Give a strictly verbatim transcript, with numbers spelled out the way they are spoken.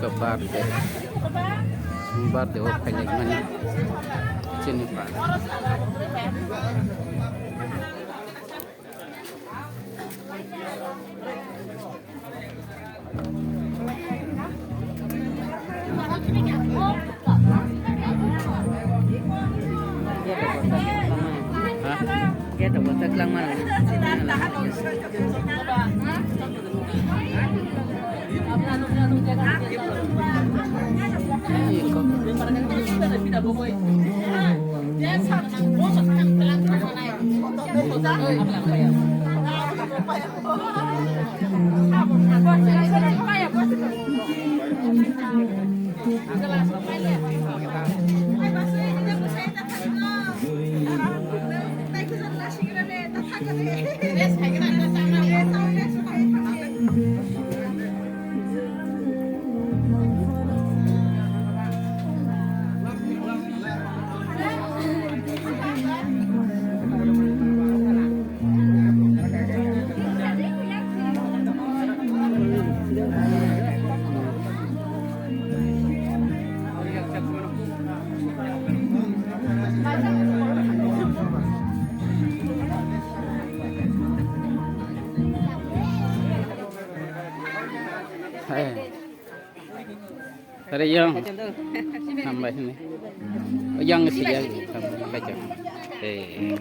Birthday, birthday o khaijak mani chini pa. Ha? Gate o bwswk langmano. Hai. Tare yang. Hambai hini. Yang si yang. Hambai. Eh.